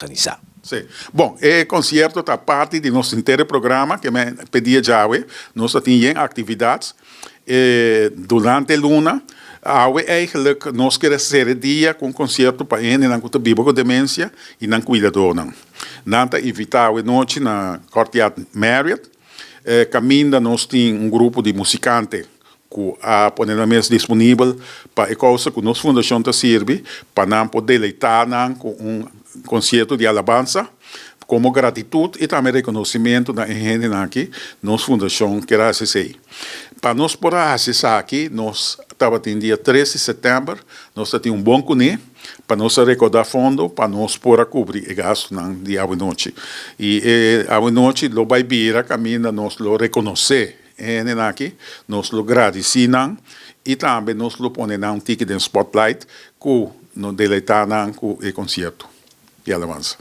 Organisá. Sí. Bon, e konsierto ta parti di nos henter programa ku mi pidi djawe. Nos tin yen aktividat durante luna. Awe eigenlijk nos ke sera dia ku konsierto pa hendenan ku ta biba ku demensia i nan kuidadónan. Nan ta invitá anochi na Courtyard Marriott. Kaminda nos tin un grupo di musikante ku a pone nan mes disponibel pa e kousa ku nos fundashon ta sirbi, pa nan por deleitá nan ku un konsierto di alabansa komo gratitut i tambe rekonosementu na hendenan aki nos fundashon ke hasi esei. Pa nos por hasi esaki, nos tabatin dia 3 di sèptèmber, nos tin un bon kuné, pa nos rekoudá fondo, pa nos por a kubri e gastunan di anochi. I anochi lo bai bira kaminda nos lo rekonosé hendenan aki, nos lo gradisí nan i tambe nos lo pone nan un tiki den spotlight ku nos deleitá nan ku e konsierto di alabansa.